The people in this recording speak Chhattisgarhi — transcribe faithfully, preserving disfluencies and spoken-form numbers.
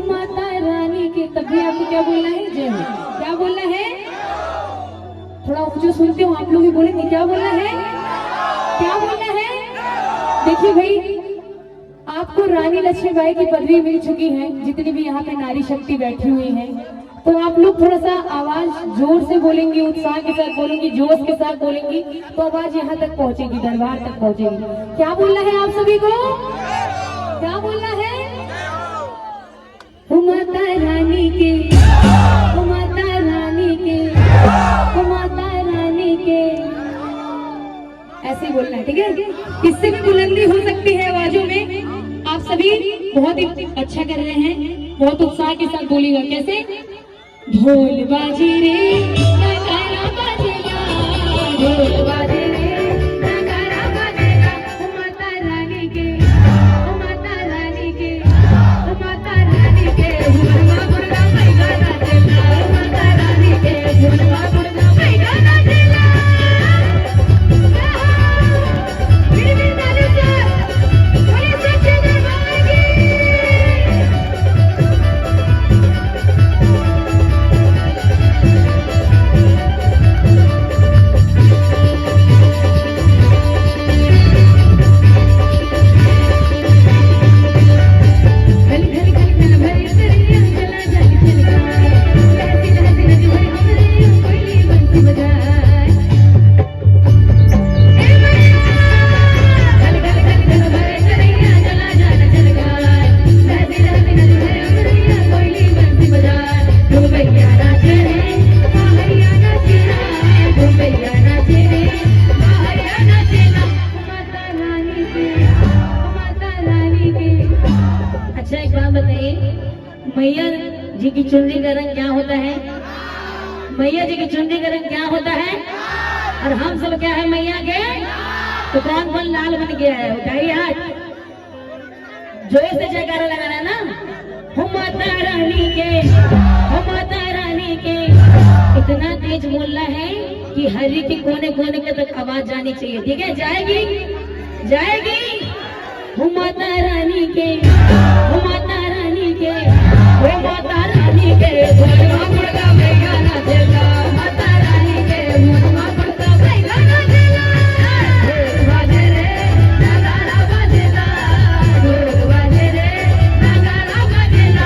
माता रानी के, तब भी आपको क्या बोलना है? जय हो। क्या बोलना है? थोड़ा ऊंचे सुनते हो, आप लोग भी बोलेंगे, क्या बोलना है? क्या बोलना है? देखिए भाई, आपको रानी लक्ष्मीबाई की पदवी मिल चुकी है। जितनी भी यहाँ पे नारी शक्ति बैठी हुई है, तो आप लोग थोड़ा सा आवाज जोर से बोलेंगे, उत्साह के साथ बोलेंगे, जोश के साथ बोलेंगे, तो आवाज यहाँ तक पहुंचेगी, दरबार तक पहुंचेगी। क्या बोलना है आप सभी को? क्या बोलना है? ओ माता रानी के, ओ माता रानी के, ओ माता रानी के। ऐसे ही बोलना है, ठीक है? इससे भी बुलंदी हो सकती है आवाजों में। आप सभी बहुत ही अच्छा कर रहे हैं, बहुत उत्साह के साथ बोलिएगा। कैसे? ढोल बाजे रे, नगाड़ा बाजेला, ढोल बाजे रे, नगाड़ा बाजेला। ओ माता रानी के, ओ माता रानी के, ओ माता रानी के, बुढ़वा बुढ़वा बैगा नाचेला, ओ माता रानी के, बुढ़वा बुढ़वा बैगा नाचेला। अच्छा, एक बात बताइए, मैया जी की चुनरी का रंग क्या होता है? मैया जी की चुनरी का रंग क्या होता है? और हम सब क्या है मैया के? तो कौन कौन लाल बन गया है, उठाइए हाथ। जोर से जयकारा लगाना है ना। हो माता रानी के, हो माता रानी के। इतना तेज बोलना है कि हरी के कोने कोने के तक आवाज जानी चाहिए, ठीक है? जाएगी, जाएगी। हो माता रानी के, हो माता रानी के, हो माता रानी के। भोलवा मुर्गा भैया ना देता, माता रानी के। भोलवा मुर्गा भैया ना देता। बाजे रे, नगाड़ा बाजेला। बाजे रे, नगाड़ा बाजेला।